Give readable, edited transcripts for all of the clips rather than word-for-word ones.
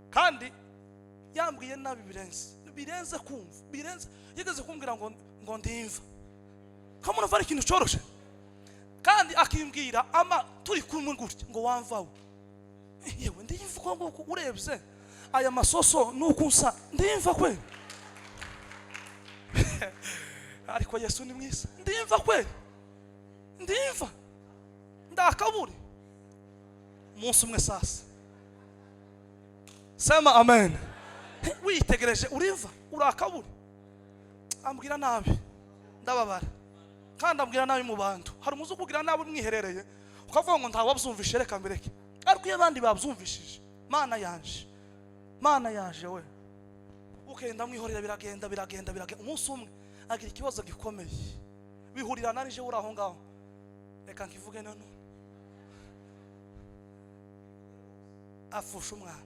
Kandi yambwiye nabi birenze, birenze kumva, birenze. Yigeze kumbwira ngo ndimva kamuna ari ikintu coroshe, kandi akimbwira ama turi kumwe gutya ngo wamvawe. Yewe, ndimva uko nguko urebye aya masoso nuko nsa, ndimva kwe. Ariko Yesu ni mwiza. Ndimva kwe, ndimva ndakabure. Umunsi umwe sasa, sema amen. Witegereje urimva urakabure. Ambwira nabi, ndababara, kandi ambwira nabi mu bantu. Hari umuzi ukubwira nabi umwiherereye, ukavuga ngo ntawabyumvishe, reka mbireke. Ariko iyo abandi babyumvishije, Mana yanje, Mana yaje we, ukenda mwihorera, biragenda, biragenda, biragenda. Umunsi umwe agira ikibazo gikomeye, bihurirana nije uri aho ngaho. Reka nkivuge none: afusha umwana,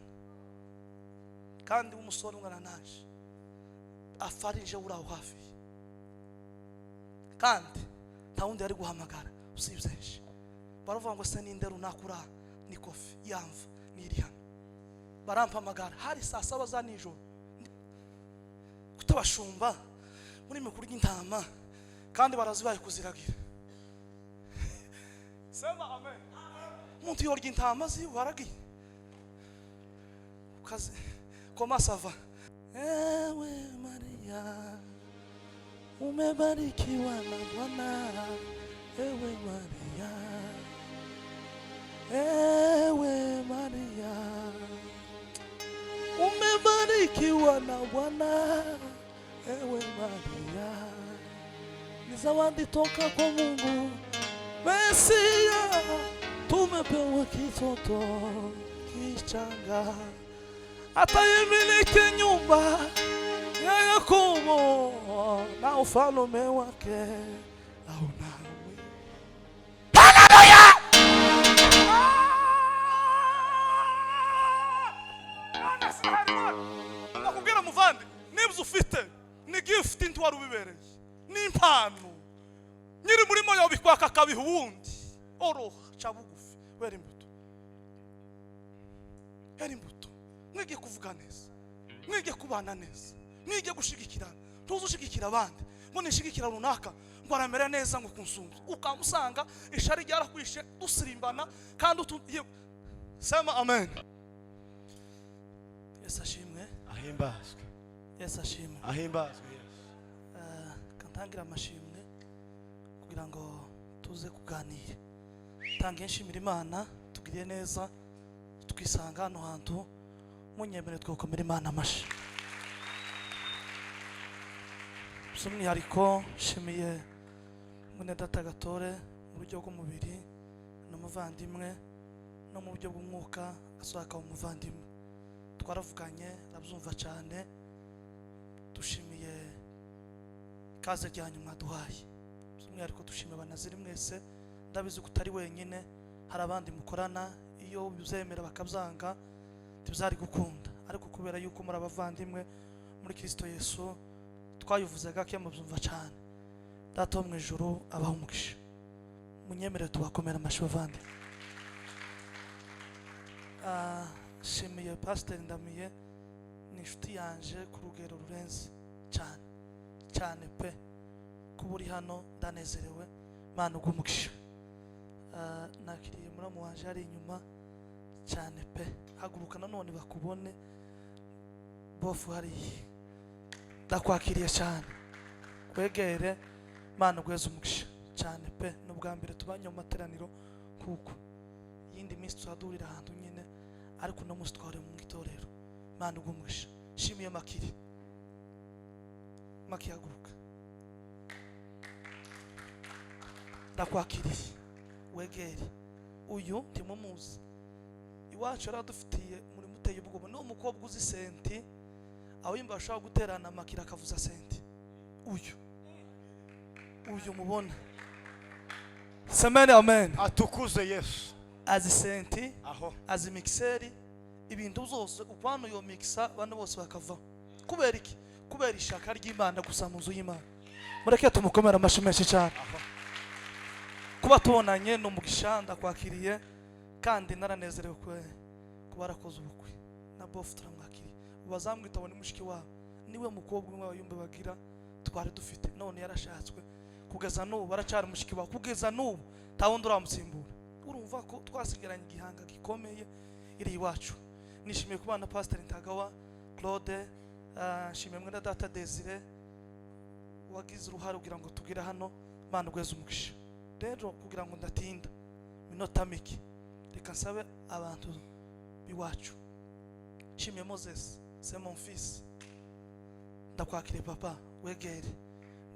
kandi w'umusore ungana naje, apfa ari nje uri aho hafi ye, kandi nta wundi yari guhamagara usibye nje. Baravuga ngo: "Se ninde runaka uri aha?" Ni Kofi yamva niri hano. Barampamagara, hari saa 7 za nijoro, kutabashumba muri mikuru y'intama, kandi barazibaye kuziragira. Sema amen. Umuntu yorya intama ziwe aragiye ukazi. Comment ça va? Ewe Maria, umebarikiwa na Bwana. Ewe Maria, ewe Maria, umebarikiwa na Bwana. Ewe Maria, ni zawadi toka kwa Mungu. Mesia, tumepewa kitoto kichanga, ataimiliki nyumba ya Yakobo na ufalme wake hauna mwisho. Haleluya! Ah! Nakubwira muvandi, nibyo ufite ni gift, ntiwari ubibereye, ni impano. Nyiri murimo yobikwaka akabiha uwundi. Oroha, ca bugufi, wera imbuto, wera imbuto. Mwige kuvuga neza, mwige kubana neza, mwige gushigikirana. Tuzi ushigikira abandi ngo nishigikira runaka ngo aramera neza, ngo kunsumba, ukamusanga ishari ryarakwishe, dusirimbana kandi yewe. Sema amen. Yesu ashimwe. Ahimbazwe. Yesu ashimwe. Ahimbazwe Yesu. Kantangira amashimwe kugira ngo tuze kuganira. Tange nshimira Imana tugiriye neza, twisanga hano hantu. Munyemere twakomera Imana amashi. By'umwihariko nshimiye mwene data Gatore mu buryo bw'umubiri n'umuvandimwe, no mu buryo bw'umwuka asohoka umuvandimwe. Twaravuganye, arabyumva cyane. Dushimiye ikaze ryanyu mwaduhaye. By'umwihariko dushimiye abanaziri mwese. Ndabizi ko utari wenyine, hari abandi mukorana. Iyo bizemera bakabyanga ntibyari gukunda, ariko kubera yuko muri abavandimwe muri Kristo Yesu, twabivuze gake mubyumva cyane. Data wo mu ijuru abaha umugisha. Munyemere tubakomera amashyi, bavandimwe. Nshimiye Pasiteri Ndamiye, ni inshuti yanje ku rugero rurenze cyane cyane pe. Kuba uri hano ndanezerewe, Mana uguhe umugisha. Nakiriye muramu wanje ari inyuma cyane pe. Haguruka nanone bakubone bofu hariya. Ndakwakiriye cyane, kwegere. Mana uguheze umugisha cyane pe. Ni ubwa mbere tubanye mu materaniro, kuko iyindi minsi tuzadurira ahantu nyine, ariko uno munsi twahuriye mu itorero. Mana uguhe umugisha. Shimiye Makiri. Maki, haguruka, ndakwakiriye, wegere. Uyu ntimumuzi, iwacu yaradufitiye umurimo uteye ubwoba. Ni umukobwa uzi senti, aho yumva ashobora guterana Makiri akavuza senti. Uyu mubona, semene amen. Atukuze Yesu. Azi senti. Aho. Azi mixer, ibintu byose ukwano yo mixa, abantu bose bakavaho. Kubera iki? Kubera ishaka ry'Imana gusa mu nzu y'Imana. Mureke tumukomere amashyi menshi cyane. Aho. Kuba tubonanye ni umugisha, ndakwakiriye kandi naranezerewe kuba warakoze ubukwe na Bofu turamwakiriye. Bazamwita ngo ni mushiki wabo, niwe mukobwa umwe abayumbe bagira twari dufite. None yarashatswe, kugeza n'ubu baracyari mushiki wabo, kugeza n'ubu nta wundi uramusimbura. Urumva ko twasigaranye igihanga gikomeye iri iwacu. Nishimiye kubana na Pasiteri Ntagawa Claude, nshimiye mwene data Desire wagize uruhare kugira ngo tugere hano. Mana ugweze umugisha. Rero kugira ngo ndatinda minota mike, reka nsabe abantu b'iwacu. Nshimiye Moses, c'est mon fils, ndakwakire papa, wegere,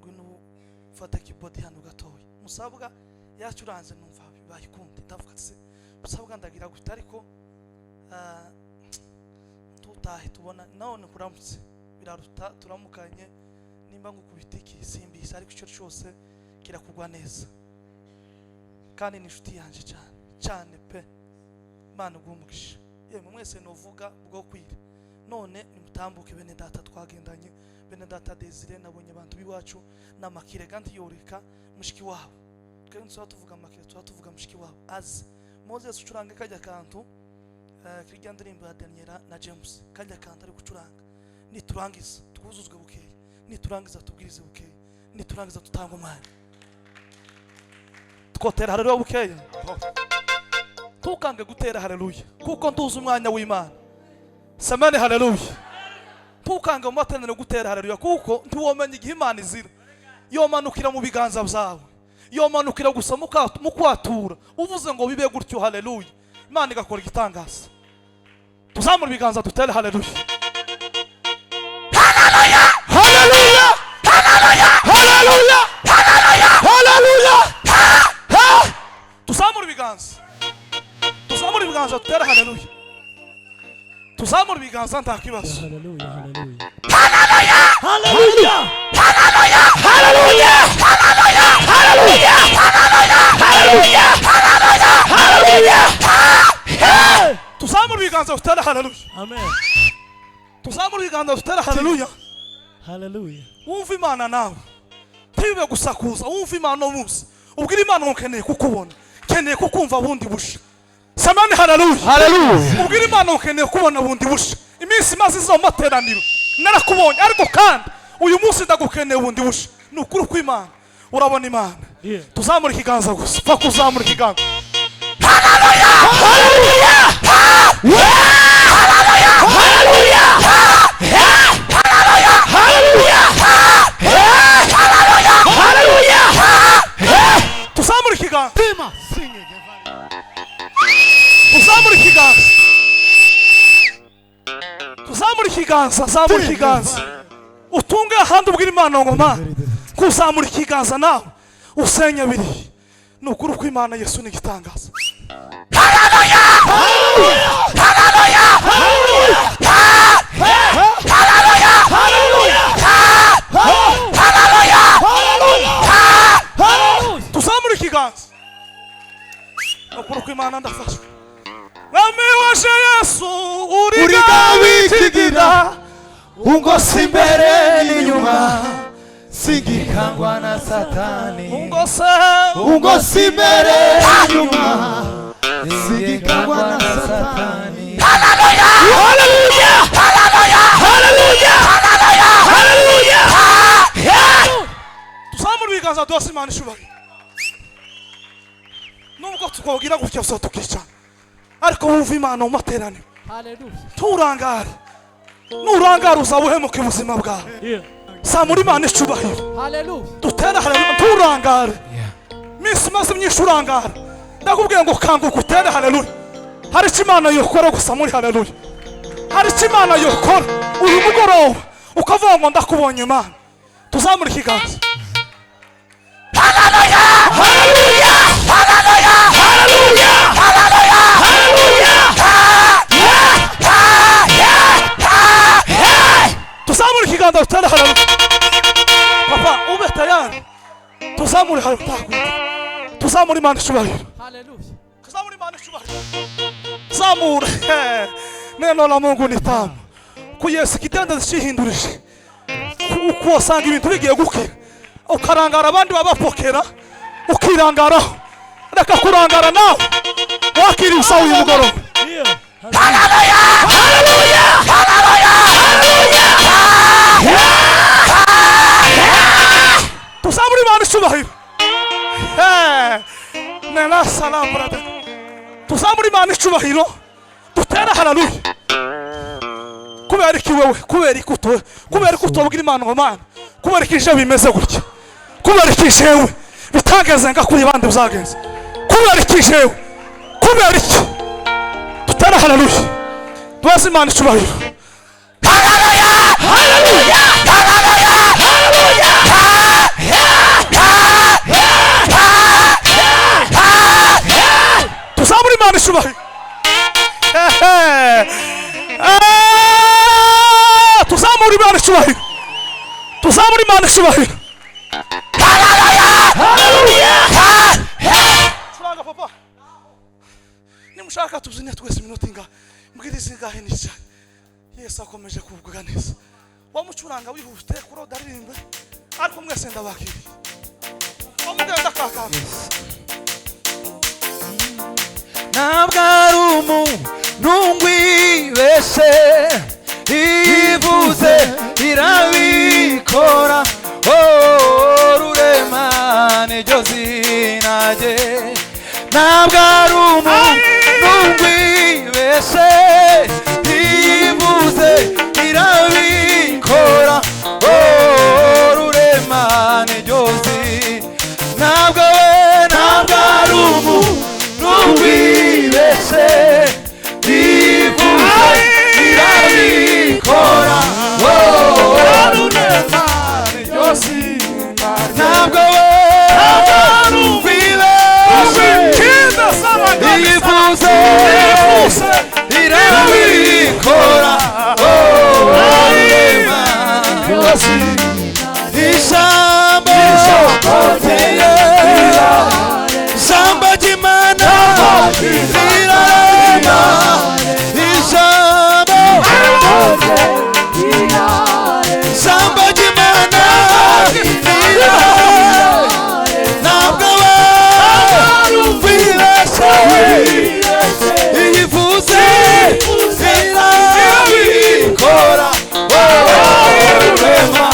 ngwino ufate keyboard hano gatoya. Musabwa yacuranze numva bayikunde, ndavuga ati se musabwa ndagira gute? Ariko tutahe tubona none kuramutse biraruta turamukanye, nimba ngukubita iki simbisa, ariko icyo cyose kirakugwa neza, kandi ni inshuti yanjye cyane cyane pe. Imana iguhe umugisha. Yemwe mwese nuvuga bwo kwira. None nimutambuke bene data twagendanye, bene data Desire, nabonye abantu b'iwacu n'amakire kandi yoreka mushiki wabo. Twebwe tuba tuvuga amakire, tuba tuvuga mushiki wabo. Aze Moses ucurange kajya kantu, kirya ndirimbo ya Daniela na James, kajya kantu ari gucuranga. Niturangiza twuzuzwe bukeya, niturangiza tubwirize bukeya, niturangiza tutanga umwanya twotera haleluya bukeya. Ntukange gutera haleluya kuko ntuzi umwanya w'Imana. Samani haleluya. Ntukange mu materaniro gutera haleluya kuko ntiwomenya igihe Imana izira. Yomanukira mu biganza byawe, yomanukira gusa mu kwatura uvuze ngo bibe gutyo, haleluya, Imana igakora igitangaza. Tuzamura ibiganza dutere haleluya. Haleluya, haleluya, haleluya, haleluya. Tuzamura ibiganza, tuzamura ibiganza dutere haleluya. Tuzamura ibiganza nta kibazo. Hallelujah, hallelujah. Hallelujah. Haleluya, haleluya, haleluya, haleluya. Tuzamura ibiganza dutere haleluya. Amen. Tuzamura ibiganza dutere haleluya. Hallelujah. Wumva Imana nawe, ntibibe gusakuza, wumva Imana uno munsi, ubwire Imana ngo nkeneye kukubona, nkeneye kukumva bundi busha. Samani haleluya. Haleluya. Ubwire Imana ngo nkeneye kubona bundi busha. Iminsi imaze izo materaniro narakubonye, ariko kandi uyu munsi ndagukeneye bundi busha. Ni ukuri kw'Imana, urabona Imana. Yeah. Tuzamura ikiganza gusa, pfa kuzamura ikiganza. Haleluya, haleluya, haleluya, haleluya, haleluya. Tuzamura ikiganza, tuzamura ikiganza, tuzamura ikiganza, zamura ikiganza utunge ahandi, ubwira Imana ngo Mana, kuzamura ikiganza nawe usenya biriya. Ni ukuri kw'Imana, Yesu ni igitangaza. Haleluya, haleluya, haleluya, haleluya. Tuzamura ikiganza. Ni ukuri kw'Imana, ndafashwe. Mwami waje Yesu Uriga ungose imbere n'inyuma, singikangwa na Satani. Ungose, ungose imbere n'inyuma, singikangwa na Satani. Haleluya, haleluya, haleluya, haleluya. Tuzamura ibiganza byose. Imana ishubahiro. Nubwo twabwira gutya gusa tukicara, ariko wumva Imana mu materaniro. Hallelujah. Nturangare, nurangara uzaba uhemuka ubuzima bwawe. Yeah. Zamura Imana icubahiro. Hallelujah. Dutere haleluya. Nturangare, minsi imaze myinshi urangara, ndakubwiye ngo kanguka utere haleluya. Hari icyo Imana yokora gusa muri haleluya, hari icyo Imana yokora uyu mugoroba ukavuga ngo ndakubonye Imana. Tuzamura ikiganza. Haleluya, haleluya, haleluya, haleluya. Tuzamura ikiganza dutere haleluya. Papa, ube tayari. Tuzamure haleluya, tuzamura Imana icubahiro. Hallelujah. Tuzamura Imana icubahiro, zamura. Neno la Mungu ni tamu. Ku Yesu ikidendezi cihindurije uko wasanga ibintu bigiye gukira ukarangara, abandi babapokera ukirangaraho. Reka kurangara, nawe wakira ubusa uyu mugoroba. Yeah. Haleluya, haleluya. Imana icubahiro, dutera haleluya. Kubera iki wewe, kubera iki uto, kubera iki utobwira Imana ngo Mana, kubera iki je bimeze gutya, kubera iki jewe bitageze nga kuri bandi uzagenze, kubera iki jewe, kubera iki? Dutera haleluya, duhaze Imana icubahiro. Haleluya, haleluya, haleluya, haleluya. Tuzamure Imana icubahiro. Tuzamure Imana icubahiro, tuzamure Imana icubahiro. Haleluya, haleluya. Curanga papa, nimushaka tubyine twese iminota ingahe, mbwiriza ingahe ni cyane. Yesu akomeje kuvuga neza. Wamucuranga wihute kuroda aririmbe, ariko mwese ndabakiriye. Wamugenda kaka. Ntabwo ari umuntu ngwibeshe, ivuze irabikora. Oh, Rurema niryo zina rye. Ntabwo ari umuntu ngwibeshe, ivuze irabikora. Oh, Rurema niryo zina. Ntabwo we, ntabwo ari umuntu ngwibeshe, ivuze irabikora. Oh, Rurema niryo zina. Ntabwo we ngwibeshe, ivuze irabikora. Oh, Rurema niryo zina. Ijambo ijambo ry'Imana rirarema. Ijambo ijambo ry'Imana rirarema. Ntabwo we wibeshe, ivuze irabikora. Oh, Rurema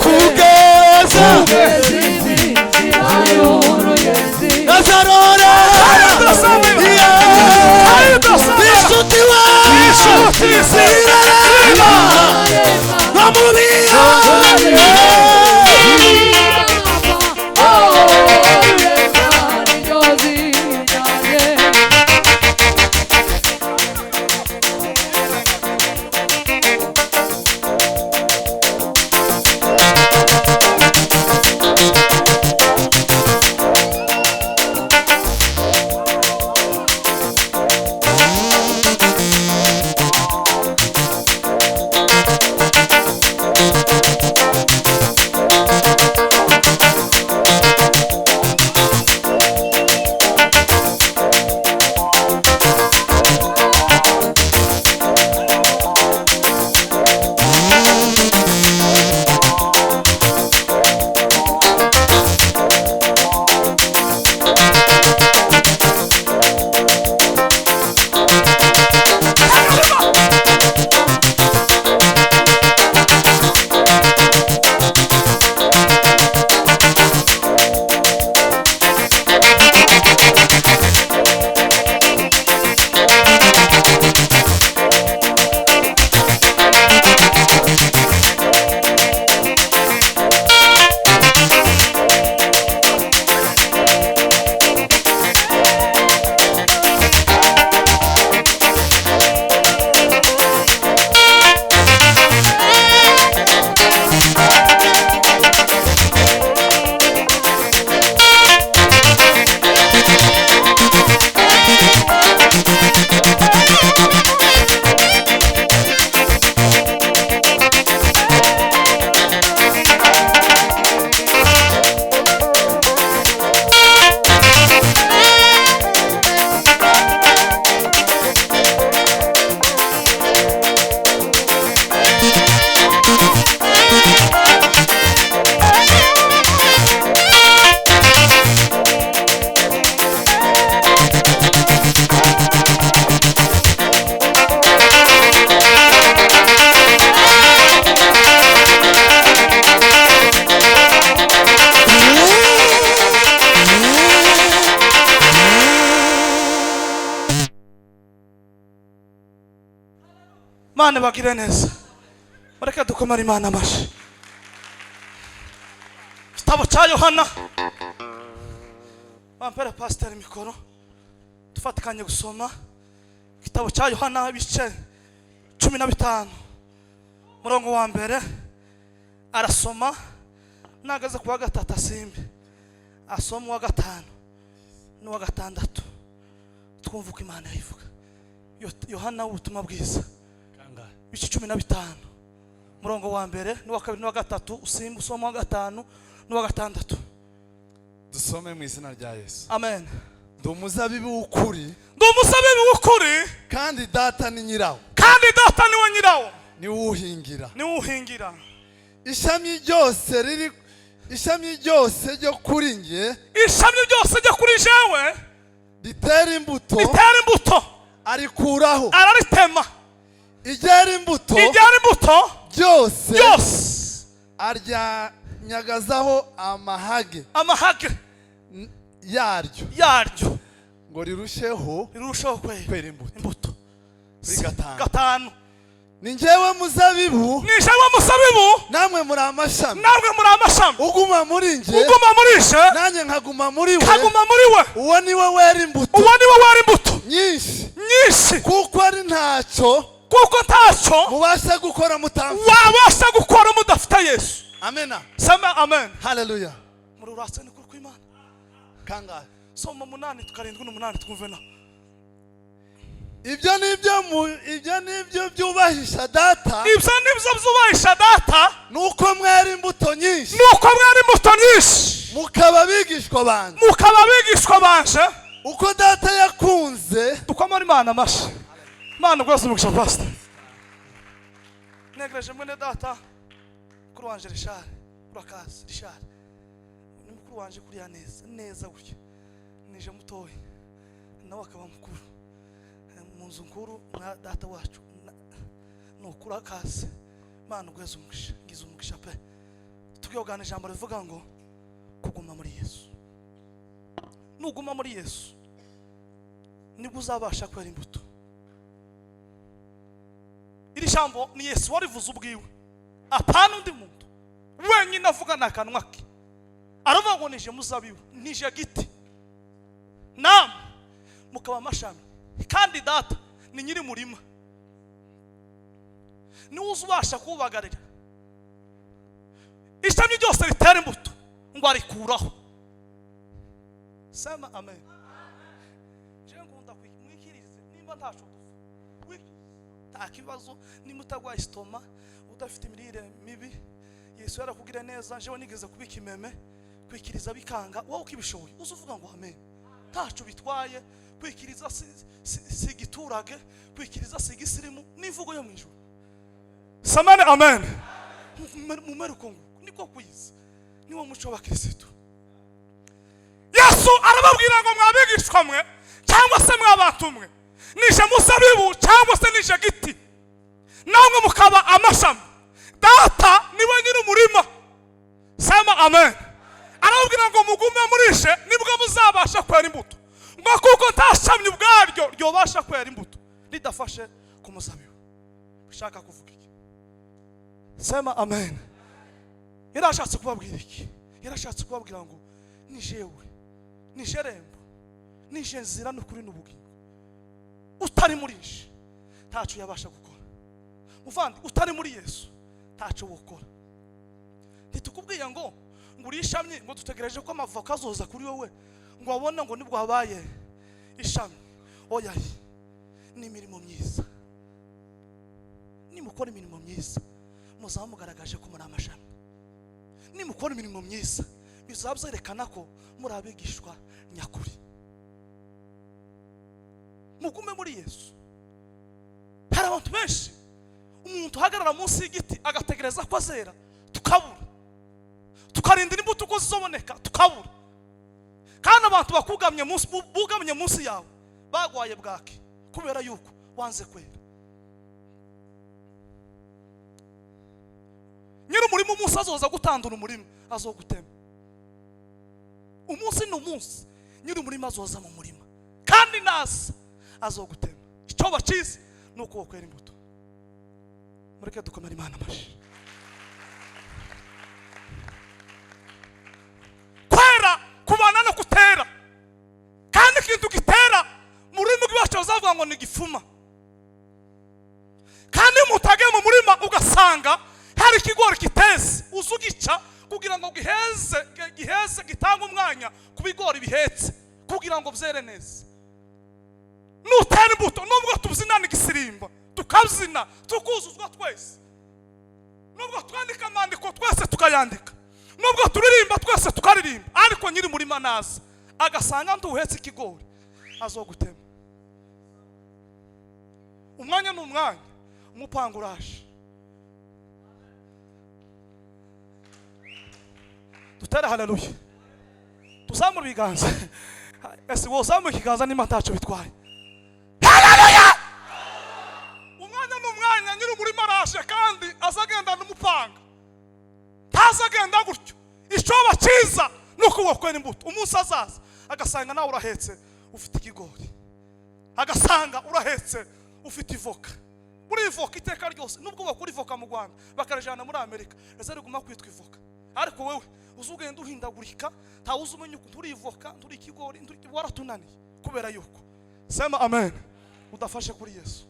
kugeza Nazarora inshuti wawe zirarema bamubiya. Mana bagire neza. Mureke dukomere Imana amashyi. Igitabo cya Yohana, bampere pasiteri mikoro, dufatikanye gusoma igitabo cya Yohana, ibice 15, murongo wa mbere. Arasoma nageze ku wa gatatu, asimbe asoma uwa gatanu n'uwa gatandatu, twumva uko Imana yayivuga. Yohana w'ubutumwa bwiza, ibice 15, murongo wa mbere n'uwa kabiri n'uwa gatatu, usimba usoma uwa gatanu n'uwa gatandatu. Dusome mu izina rya Yesu. Amen. Ndi umuzabibu w'ukuri, Ndi umuzabibu w'ukuri, kandi Data ni nyirawo. Kandi Data niwe nyirawo. Niwe uwuhingira. Niwe uhingira. Ishami ryose ryo kuri njye Ishami ryose ryo kuri jewe ritera imbuto, ritera imbuto, arikuraho, araritema, iryera imbuto iryera imbuto byose byose aryanyagazaho amahage amahage yaryo, yaryo, ngo rirusheho rirushaho kwera kwera imbuto. Imbuto. Kuri gatanu. Gatanu. Ni njyewe muzabibu, Ni jewe muzabibu, namwe muri amashami. Namwe muri amashami. Uguma muri njye, Uguma muri je, nanjye nkaguma muri we, kaguma muri we, uwo ni we wera imbuto uwo niwe wera imbuto nyinshi, nyinshi, kuko ari ntacyo kuko ntacyo mubasha gukora mutamfite. Wabasha gukora mudafite Yesu. Amena. Sema amen. Haleluya. Muri urase ni kuri kw'Imana. Kangahe? Soma umunani, tukarindwi n'umunani, twumve na Ibyo nibyo byubahisha Data, Ibyo nibyo byubahisha Data, nuko mwera imbuto nyinshi, nuko mwera imbuto nyinshi, mukaba abigishwa banjye. Mukaba abigishwa banje. Uko Data yakunze Dukomere Imana amashyi. Imana rwose umugisha. Pastor, negereje mwene data mukuru wanje Rishari. Urakaza Rishari, ni mukuru wanje kuriya neza neza gutya. Nije mutoya, nawe akaba mukuru mu nzu nkuru mwa data wacu. Ni ukuri akaze. Imana ugweze umugisha, ngize umugisha pe. Tugiye ijambo rivuga ngo kuguma muri Yesu. Nuguma muri Yesu nibwo uzabasha kwera imbuto. Iri jambo ni Yesu warivuze ubwiwe, apana undi muntu. Wenyine avuga ni akanwa ke, aravuga ngo nije muzabibu, nije giti, namwe mukaba amashami, kandi Data ni nyiri murima, niwe uza ubasha kuwubagarira. Ishami ryose ritera imbuto ngo arikuraho. Sema amen. Jewe ngunda mwikirize nimba ntaco dupfa. Nta kibazo nimba utarwaye estomac, udafite imirire mibi, Yesu yarakubwira neza. Jewe nigeze kubika imeme, kwikiriza bikanga. Wowe ukibishoboye uza uvuga ngo amen, ntaco bitwaye. Kwikiriza si igiturage, kwikiriza si igisirimu, n'imvugo yo mu ijuru. Samane amen. Mumere uko nguko niko kwiza, niwo muco w'abakirisitu. Yesu arababwira ngo mwabigishwa mwe, cyangwa se mwabantu mwe, nije muzabibu cyangwa se nije giti, namwe mukaba amashami. Data niwe nyiri umurima. Sema amen. Arababwira ngo mugume murishe, nibwo muzabasha kwera imbuto, ngo kuko nta shami ubwaryo ryobasha kwera imbuto ridafashe ku muzabibu. Ushaka kuvuga iki? Sema amen. Yarashatse kubabwira iki? Yarashatse kubabwira ngo ni jewe, ni jerembo, nije nzira n'ukuri n'ubugingo. Utari muri nje ntacyo yabasha gukora. Muvandi, utari muri Yesu ntacyo wokora. Ntitukubwiye ngo uri ishami, ngo dutegereje ko amavoka azoza kuri wowe, ngo wabone ngo nibwo wabaye ishami. Oya, ni imirimo myiza. Nimukora imirimo myiza muzaba mugaragaje ko muri amashami. Nimukora imirimo myiza bizaba byerekana ko muri abigishwa nyakuri. Mugume muri Yesu. Hari abantu benshi, umuntu uhagarara munsi y'igiti agategereza ko azera, tukabura, tukarindira imbuto uko zizoboneka, tukabura. Kandi abantu bakugamye munsi, bugamye munsi yawe, bagwaye bwake kubera yuko wanze kwera. Nyiri umurima umunsi azoza gutandura umurima, azogutema. Umunsi ni umunsi nyiri umurima azoza mu murima, kandi naza azogutema. Icyo bacize ni uko wokwera imbuto. Mureke dukomere Imana amashyi. Kwera kubana no kutera, kandi ikintu gitera mu rurimi rwacu bazavuga ngo ni igifuma. Kandi iyo umuntu agiye mu murima ugasanga hari ikigori kiteze, uza ugica kugira ngo giheze, giheze gitange umwanya ku bigori bihetse kugira ngo byere neza. Nutera imbuto, nubwo tubyina igisirimba, tukabyina tukuzuzwa twese, nubwo twandika amandiko twese tukayandika, nubwo turirimba twese tukaririmba, ariko nyiri murima naza agasanga nduhetse ikigori, azogutema. Umwanya ni umwanya, umupanga uraje. Dutere haleluya, tuzamure ibiganza. Ese wozamura ikiganza niba ntacyo bitwaye? Haleluya! Umwanya ni umwanya, nyiri umurima araje, kandi azagenda n'umupanga, ntazagenda gutyo. Icyoba cyiza ni uko wakwera imbuto. Umunsi azaza agasanga nawe urahetse ufite ikigori, agasanga urahetse ufite ivoka. Buri ivoka iteka ryose, nubwo bakura ivoka mu Rwanda bakarijana muri Amerika, riza riguma kwitwa ivoka. Ariko wewe uzugenda uhindagurika, ntawe uzi umenya ukuntu uri ivoka, nturi ikigori, nturi, waratunaniye kubera yuko, sema amen, udafashe kuri Yesu.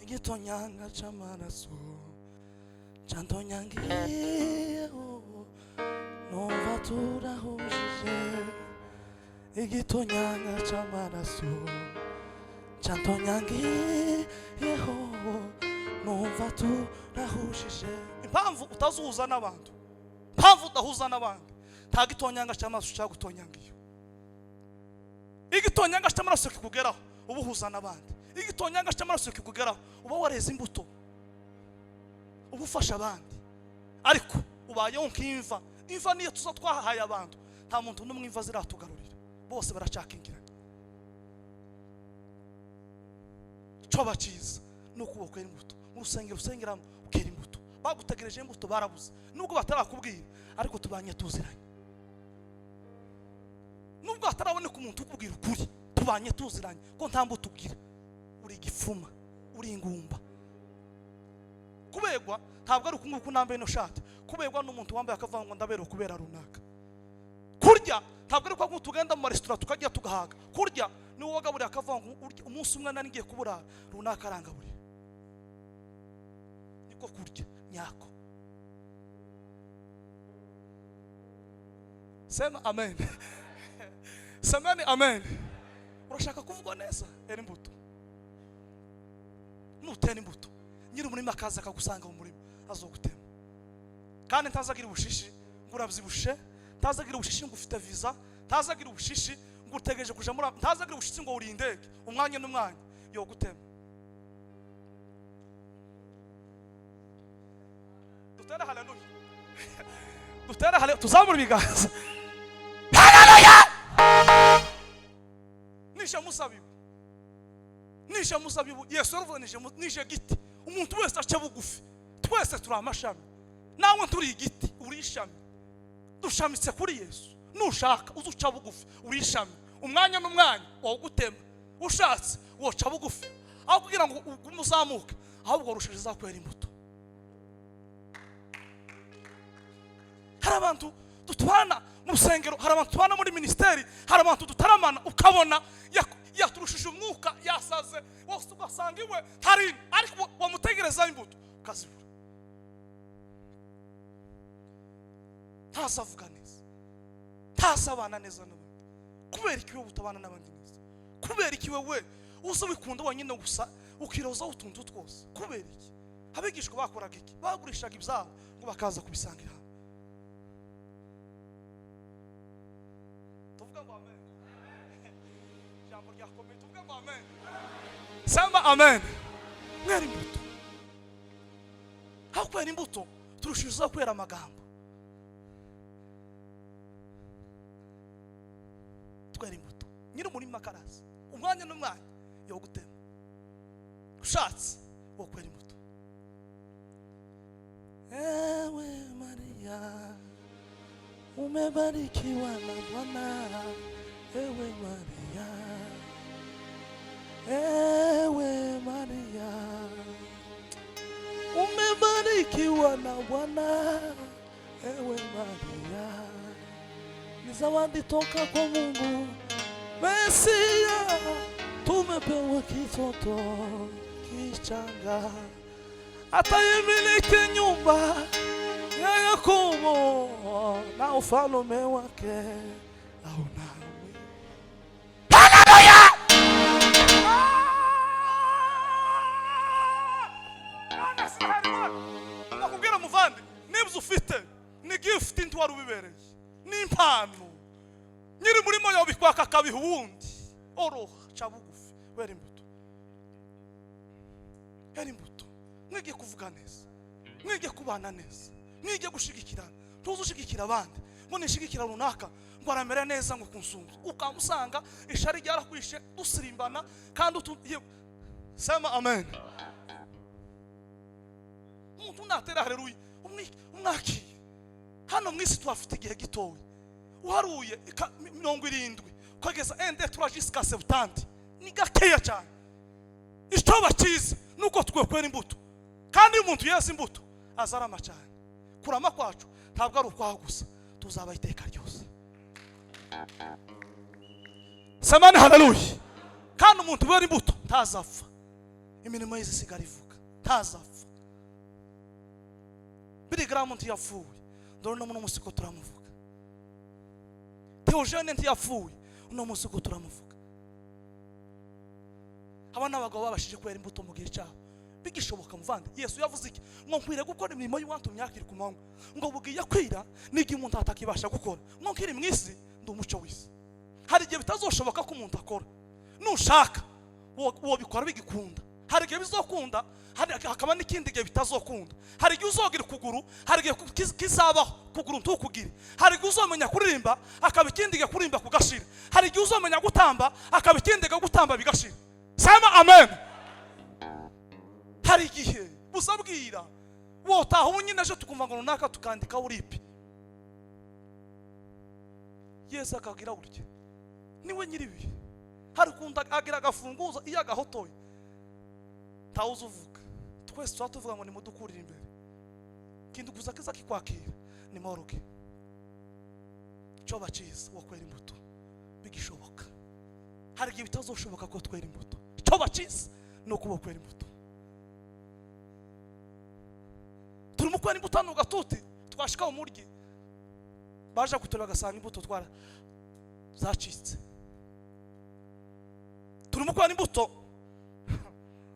Igitonyanga c'amaraso cantonyangiyeho, numva turahujije. Igitonyanga c'amaraso cantonyangiyeho, numva turahujije. Impamvu utazuhuza n'abantu, impamvu udahuza n'abandi, nta gitonyanga c'amaraso cyagutonyangiye. Igitonyanga c'amaraso kikugeraho uba uhuza n'abandi. Igitonyanga c'amaraso kikugeraho uba wareze imbuto, uba ufasha abandi. Ariko ubayeho nk'imva. Imva niyo tuza twahaye abantu, nta muntu n'umwe imva ziratugarurira, bose baracakingiranye. Coba cyiza ni uko wakwera imbuto mu rusengero usengeramo, ukera imbuto. Bagutegereje imbuto barabuze, nubwo batarakubwira, ariko tubanye tuziranye. Nubwo hataraboneka umuntu ukubwira ukuri, tubanye tuziranye ko nta mbuto ugira. Uri igifuma, uri ingumba. Kubegwa ntabwo ari uku nguku nambaye ino shati. Kubegwa n'umuntu wambaye akavuga ngo ndaberewe kubera runaka. Kurya ntabwo ari kwa tugenda mu maresitora tukajya tugahaga. Kurya ni wowe wagaburiye akavuga ngo umunsi umwe nari ngiye kuburara, runaka arangaburira. Niko kurya nyako. Sema amen. Semeni amen. Urashaka kuvugwa neza? Era imbuto. Nutera imbuto, nyiri umurima akaza akagusanga mu murima, azogutema. Kandi ntazagira ubushishi ngo urabyibushe, ntazagira ubushishi ngo ufite visa, ntazagira ubushishi ngo utegereje kuja muri, ntazagira ubushishi ngo uri indege. Umwanya n'umwanya yogutema. Dutere haleluya, dutere haleluya, tuzamure ibiganza. Haleluya! Nishe muzabibu, nishe muzabibu. Yesu yaravuze nishe, nishe giti. Umuntu wese aca bugufi, twese turi amashami, nawe nturi igiti, uri ishami. Dushamitse kuri Yesu. Nushaka uzuca bugufi, uri ishami. Umwanya n'umwanya wawugutema. Ushatse woca bugufi, aho kugira ngo ugume uzamuke, ahubwo warushaje zakwera imbuto. Hari abantu dutwana mu rusengero, hari abantu tubana muri ministeri, hari abantu dutaramana, ukabona yaturushije umwuka, yasaze, wose ugasanga iwe hari, ariko wamutegereza imbuto ukazibura. Ntazavuga neza, ntazabana neza n'abandi. Kubera iki wowe utabana n'abandi neza? Kubera iki wewe uza wikunda wenyine gusa, ukirozaho utuntu twose? Kubera iki? Abigishwa bakoraga iki? Bagurishaga ibyabo ngo bakaza kubisangira hamwe. Tuvuga ngo amen. Ijambo ryakomeye, tuvuga ngo amen. Sema amen. Mwera imbuto. Aho kwera imbuto turushijeho kwera amagambo. Twera imbuto. Nyiri umurima akaraza, umwanya n'umwanya yo gutema. Ushatse wo kwera imbuto. Ewe Maria, umebarikiwa na Bwana. Ewe Maria, Umebarikiwa na Bwana, ewe Maria, ni zawadi toka kwa Mungu. Mesia, tumepewa kitoto kichanga, ataimiliki nyumba ya Yakobo na ufalume wake hauna mwisho. Haleluya! Nakubwira muvandi, nibyo ufite ni gift, ntiwari ubibereye, ni impano. Nyiri murimo yawe bikwaka akabiha uwundi. Oroha, ca bugufi, wera imbuto, wera imbuto. Mwige kuvuga neza, mwige kubana neza, mwige gushigikirana. Ntuze ushigikira abandi ngo nishigikira runaka ngo aramera neza ngo kunsumba, ukamusanga ishari ryarakwishe dusirimbana kandi sema amen. Umuntu natera haleluya umwakiye. Hano mu isi tuhafite igihe gitoya, uharuye 70 ukageza ende tura jusqu'à 70 ni gakeya cyane. Icyo bakizi nuko twe kwera imbuto, kandi iyo umuntu yeza imbuto azarama cyane. Kurama kwacu ntabwo ari ukwaho gusa, tuzaba iteka ryose. Semani haleluya. Kandi umuntu wera imbuto ntazapfa, imirimo ye isigara ivuga, ntazapfa. Billy Graham ntiyapfuye, dore no munsi ko turamuvuga. Theogene ntiyapfuye, uno munsi ko turamuvuga. Aba ni abagabo babashije kwera imbuto mu gihe cyabo bigishoboka. Muvandi, Yesu yavuze iki? Ngo nkwiriye gukora imirimo y'uwantumye hakiri ku manywa, ngo bugiye kwira n'igihe umuntu atakibasha gukora. Ngo nkiri mu isi ndi umucyo w'isi. Hari igihe bitazoshoboka ko umuntu akora, nushaka wobikora bigikunda. Hari igihe bizokunda, hakaba n'ikindi gihe bitazokunda. Hari igihe uzogira ukuguru, hari igihe kizabaho kuguru ntukugire. Hari igihe uzomenya kuririmba, hakaba ikindi gihe kuririmba kugashira. Hari igihe uzomenya gutamba, hakaba ikindi gihe gutamba bigashira. Sema amen. Hari igihe buzabwira wotaha ubu nyine ejo tukumva ngo runaka tukandika uripi. Yesu akabwira gutya, niwe nyiribi. Hari ukuntu agira agafunguzo, iyo agahotoye ntawuzi uvuga. Twese tuba tuvuga ngo nimudukurire imbere, kintu gusa kiza kikwakira ni morgue. Cyo baciza wo kwera imbuto bigishoboka. Hari igihe bitazoshoboka ko twera imbuto. Cyo baciza ni uko kwera imbuto. Turimo kwera imbuto hano gatuti, twashika mu muryi baje kutureba bagasanga imbuto twara zacitse. Turimo kwera imbuto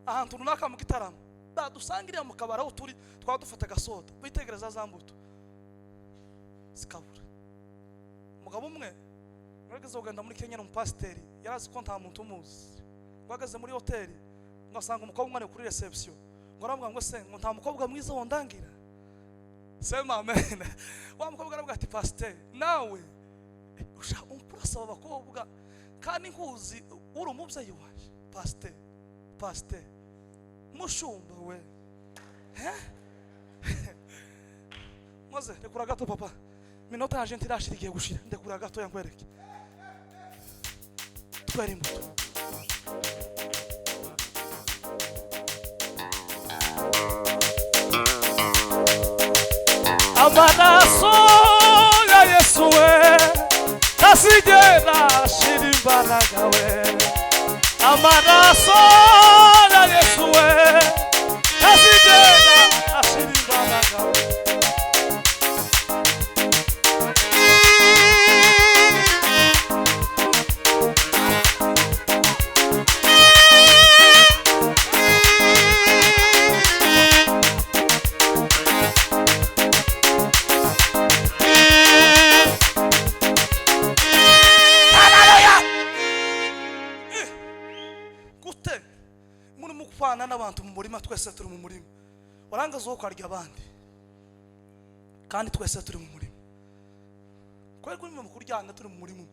ahantu runaka mu gitaramo, badusangiriye mu kabari aho turi, twaba dufata agasoda, bitegereza za mbuto zikabura. Umugabo umwe wageze kugenda muri Kenya, ni umupasiteri, yari azi ko nta muntu umuzi. Ngo ahagaze muri hoteli, ngo asanga umukobwa umwe ari kuri reception, ngo aravuga ngo se ngo nta mukobwa mwiza wondangira? Sema amen. Wa mukobwa aravuga ati pasiteri, nawe urasaba abakobwa kandi nkuzi uri umubyeyi waje. Pasiteri, pasiteri, mushumba we, maze rekura gato papa, minota yaje ntirashira, igiye gushira. Ndekura gato yankwereke. Twere imbuto. Amaraso ya Yesu we ntazigera ashira imbaraga we. Amaraso ya Yesu we ntazigera ashira imbaraga we. Gute muri mu kupana n'abantu mu murima? Twese turi mu murima, warangaza uwo ukarya abandi kandi twese turi mu murima. Kubera ko mu kuryana turi mu murima,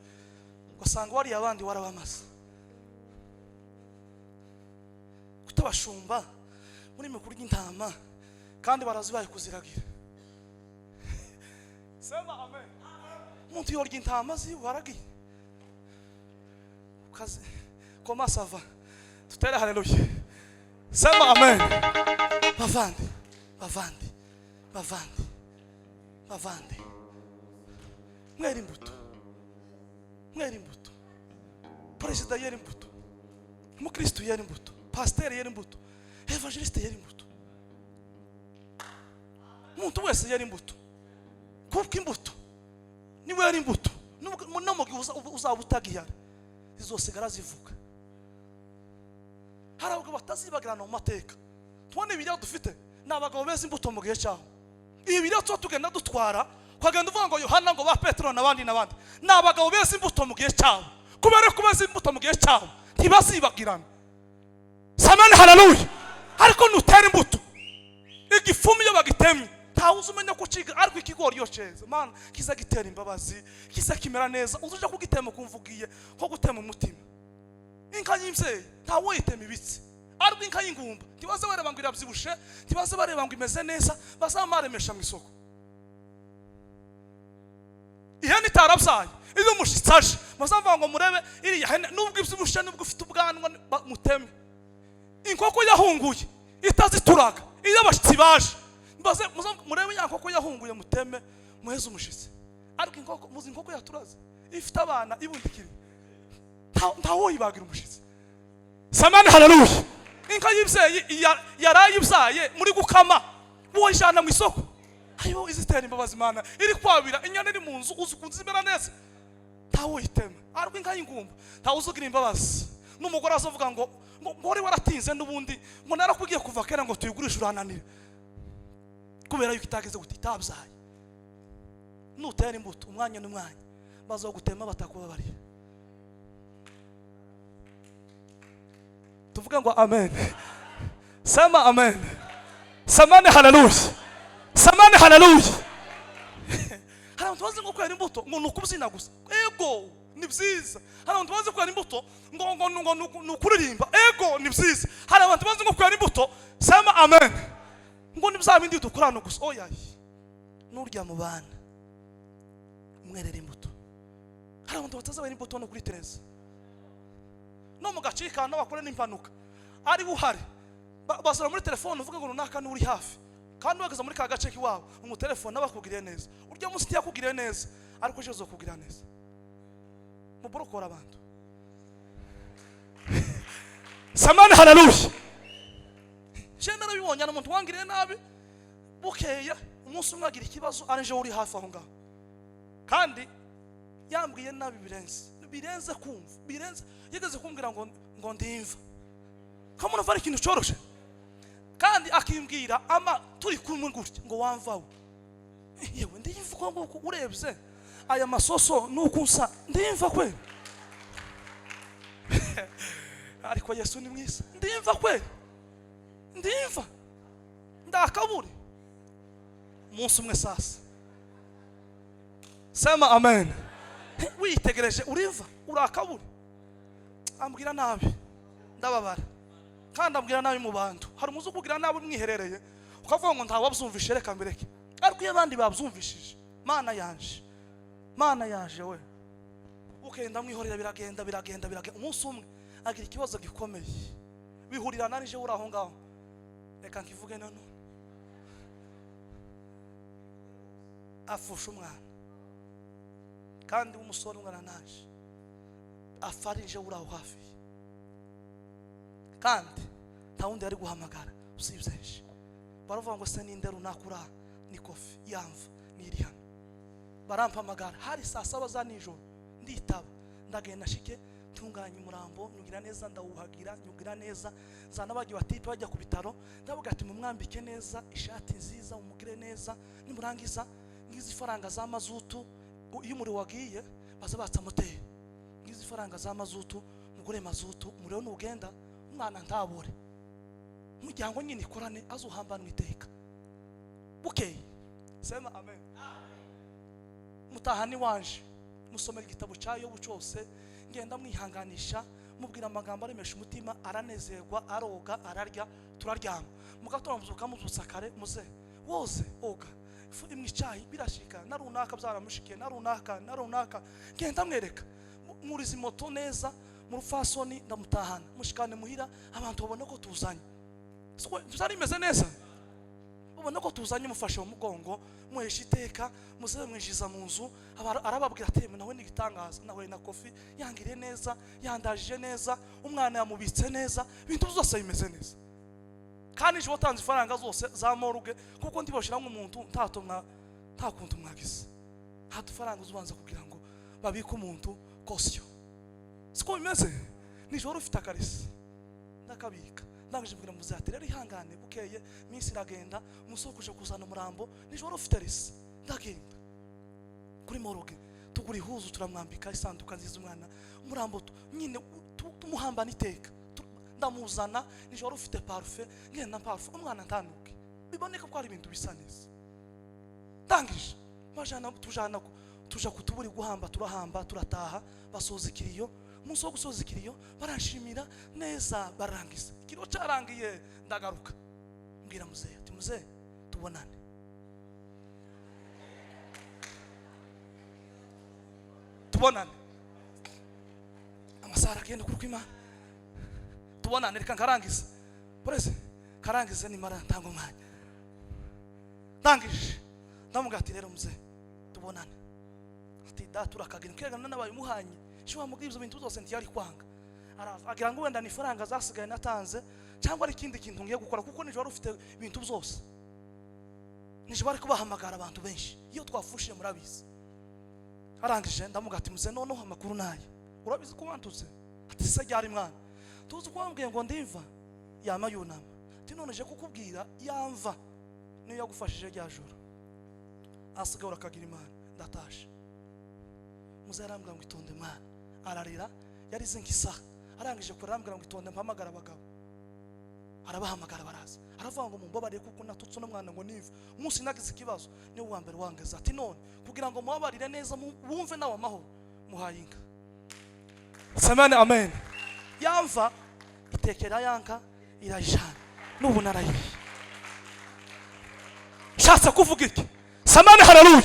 ugasanga wariye abandi warabamaze. Kutabashumba muri mu kurya intama kandi barazibaye kuziragira. Sema amen. Umuntu yorya intama ziwe waragiye ukaze koma sava tutere haleluya. Sema amen. Bavandi, bavandi, Bavandi, bavandi, mwera imbuto, mwera imbuto. Perezida yera imbuto, umukristo yera imbuto, pasiteri yera imbuto, évangéliste yera imbuto, umuntu wese yera imbuto, kuko imbuto niwera imbuto, no mu gihe uzaba utagihari zizosigara zivuga. Hari abagabo batazibagirana mu mateka. Tubona ibiryo dufite ni abagabo beza imbuto mu gihe cyabo. Ibi biryo tuba tugenda dutwara, ukagenda uvuga ngo Yohana, ngo ba Petero n'abandi n'abandi, ni abagabo beza imbuto mu gihe cyabo. Kubera ko beza imbuto mu gihe cyabo, ntibazibagirana. Samani, haleluya! Ariko nutera imbuto, igifumu iyo bagitemye ntawe uzi umenya ko uciga. Ariko ikigori iyo cyeze, mana, kiza gitera imbabazi, kiza kimera neza. Uza uja kugitema ukumva ugiye nko gutema umutima. Inka y'imvyeyi ntawe uyitema ibitsi, ariko inka y'ingumba ntibaze bareba ngo irabyibushe, ntibaze bareba ngo imeze neza, bazaba baremesha mu isoko. Ihene itarabyaye, iyo umushitsi aje bazavuga ngo murebe iriya hene, nubwo ibyibushe, nubwo ufite ubwanwa, muteme. Inkoko yahunguye itazituraga, iyo abashyitsi baje baze murebe ya nkoko yahunguye, muteme muheze umushitsi. Ariko inkoko muzi, inkoko yaturaze ifite abana ibundikiriye, ntawoyibagira umushitsi. Samani, haleluya! Inka y'ibyeyi yaraye ibyaye muri gukama, woyijana mu isoko, ayo izitera imbabazi, Mana, iri kwabira. Inyana iri mu nzu, uzi ukuntu zimera neza, ntawuyitema. Ariko inka y'ingumba ntawe uzugira imbabazi. N'umugore azavuga ngo wari waratinze n'ubundi, ngo narakubwiye kuva kera ngo tuyigurishe urananira, kubera yuko itageze gute, itabyaye. Nutera imbuto, umwanya n'umwanya bazagutema batakubabariye. Tuvuge ngo amen. Sema amen. Samani, haleluya! Samani, haleluya! Hari abantu bazi ngo kwera imbuto ngo ni ukubyina gusa. Ego, ni byiza. Hari abantu bazi kwera imbuto ngo ni ukuririmba. Ego, ni byiza. Hari abantu bazi ngo kwera imbuto, sema amen, ngo ni bya bindi dukorana gusa. Oya, nurya mu bana umwerera imbuto. Hari abantu batazabera imbuto no kuri Tereza no mu gacikano bakora n'impanuka ari buhari. Basura muri telefone, uvuga ngo runaka n'uri hafi, kandi uhagaze muri ka gace k'iwabo umutelefone bakugiriye neza. Urya munsi ntiyakugiriye neza, ariko ejo azokugirira neza. Muborokora abantu. Samani, haleluya! Je narabibonye, hari umuntu wangiriye nabi, bukeya umunsi umwe agira ikibazo, ari je uri hafi aho ngaho, kandi yambwiye nabi birenze, birenze kumva, birenze. Yigeze kumbwira ngo ndimva kamuna ari ikintu cyoroshe, kandi akimbwira ama turi kumwe gutya ngo wamvawe. Yewe, ndimva uko nguko urebye aya masoso nuko nsa, ndimva kwe. Ariko Yesu ni mwiza. Ndimva kwe, ndimva ndakabure. Umunsi umwe sasa, sema amen, witegereje uriva urakabure. Ambwira nabi, ndababara, kandi ambwira nabi mu bantu. Hari umuzi ukugira nabi mwiherereye, ukavuga ngo ntawabyumvishe, reka mbireke. Ariko iyo abandi babyumvishije, Mana yanje, Mana yaje we, ukenda mwihorera, biragenda, biragenda, biragenda. Umunsi umwe agira ikibazo gikomeye, bihurirana nije uri aho ngaho. Reka nkivuge none: afusha umwana, kandi w'umusore ungana naje, apfa ari nje uri aho hafi ye, kandi nta wundi yari guhamagara usibye nje. Baravuga ngo se ninde runaka uri aha? Ni Kofi yamva niri hano. Barampamagara, hari saa 7 za nijoro. Nditaba, ndagenda shike ntunganya umurambo, nyugira neza, ndawuhagira, nyugira neza, nzana bagiye batipe bajya ku bitaro. Ndavuga ati mumwambike neza, ishati nziza, umugire neza, nimurangiza ngizi ifaranga za mazutu. Iyo umuriro wagiye baza batsa moteri. Ngizi ifaranga za mazutu, mugure mazutu, umuriro nugenda umwana ntabure, umuryango nyine ikorane, azuhambanwa iteka. Bukeye, sema amen, mutahani wanje musomera igitabo cya Yobu cyose. Ngenda mwihanganisha, mubwira amagambo aremesha umutima, aranezerwa, aroga, ararya, turaryama. Mu gatondo muzuka, muzutsa kare, muze woze oga ifu imwe, icyayi birashika na runaka byaramushikiye na runaka na runaka. Ngenda mwereka, mwuriza moto neza mu rufasoni, ndamutahana, mushikane muhira, abantu babone ko tuzanye. Siko byari bimeze neza. Ubona Babona ko tuzanye, umufashe mu mugongo, muhesha iteka, muzehe mwinjiza mu nzu. Arababwira ati: "Nawe ni igitangaza, nawe na Kofi yangiriye neza, yandajije neza, umwana yamubitse neza, ibintu byose bimeze neza." Kandi ejo watanze ifaranga zose za morgue, kuko ndibashira nk'umuntu ntato mwa nta kuntu mwagize, nta dufaranga uzubanza kugira ngo babike umuntu caution. Siko bimeze? Nijoro ufite akaresi, ndakabika. Ndangije mbwira muzehe ati: "Rero ihangane." Bukeye minsi iragenda, umunsi wo kuja kuzana umurambo, nijoro ufite resi, ndagenda kuri morgue, tugura ihuzu, turamwambika, isanduka nziza, umwana, umurambo nyine tumuhambana iteka. Ndamuzana, nijoro ufite parufe, ngenda parufe, umwana ntanuke, biboneka ko ari ibintu bisa neza. Ndangije bajana, tujana tuja kutuburi guhamba, turahamba, turataha, basoza ikiriyo. Umunsi wo gusoza ikiriyo baranshimira neza, barangiza ikiriyo, cyarangiye ndagaruka, mbwira muzehe ati: "Muzehe, tubonane." Tubonane, amasaha aragenda kuri kw'Imana. Tubonane, reka nkarangize pureze, karangize, nimara ntanga umwanya. Ndangije ndamubwira ati: "Rero muzehe, tubonane." Ati: "Data, urakagira ukegana n'abaye umuhanye sho wamubwira ibyo bintu byose." Ntiyari kwanga, araza agira ngo wenda ni ifaranga zasigaye natanze cyangwa ari ikindi kintu ngiye gukora, kuko nijoro wari ufite ibintu byose, nijoro bari kubahamagara abantu benshi iyo twafushije, murabizi. Arangije ndamubwira ati: "Muze, noneho amakuru nayo urabizi ko wantutse." Ati: "Se ryari mwana?" "Tuzi ko wambwiye ngo ndimva." Yama yunama ati: "None je kukubwira, yamva niyo yagufashije rya joro, asigaye urakagira Imana, ndatashe." Muze arambwira ngo: "Itonde mwana." Ararira, yarize nk'isaha. Arangije kurira arambwira ngo: "Itonde mpamagara abagabo." Arabahamagara, baraza. Aravuga ngo: "Mumbabarire kuko natutse uno mwana ngo niva umunsi nagize ikibazo, niwe wa mbere wangeze." Ati: "None kugira ngo mubabarire neza, wumve nawe amahoro, muhaye inka." Semane amen. Yamva itekera yanka, irayijana, n'ubu narayiriye. Nshatse kuvuga iki? Samani, haleluya!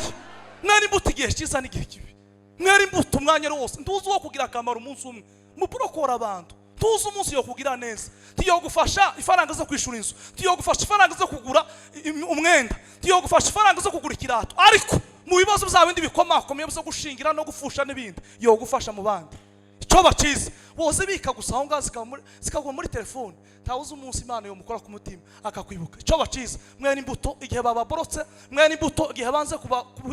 Mwari imbuto igihe cyiza n'igihe kibi, mwari imbuto umwanya ari wose. Ntuzi uwo kugira akamaro umunsi umwe muporokora abantu, tuzi umunsi yo kugira neza, tiyogufasha ifaranga zo kwishura inzu, tiyogufasha ifaranga zo kugura umwenda, tiyogufasha ifaranga zo kugura ikirato, ariko mu bibazo bya bindi bikomakomeye byo gushingira no gufusha n'ibindi, yogufasha mu bandi. Icyo bacize woze bika gusa aho ngaho, zikaguma muri telefone. Ntawe uzi umunsi Imana yomukora ku mutima akakwibuka. Icyo bacize, mwene imbuto igihe bababorotse, mwene imbuto igihe banze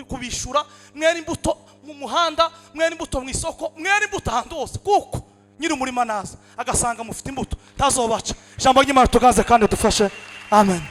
kubishura, mwene imbuto mu muhanda, mwene imbuto mu isoko, mwene imbuto ahantu hose, kuko nyiri umurima naza agasanga mufite imbuto, ntazobaca. Ijambo ry'Imana tugaze kandi dufashe. Amen.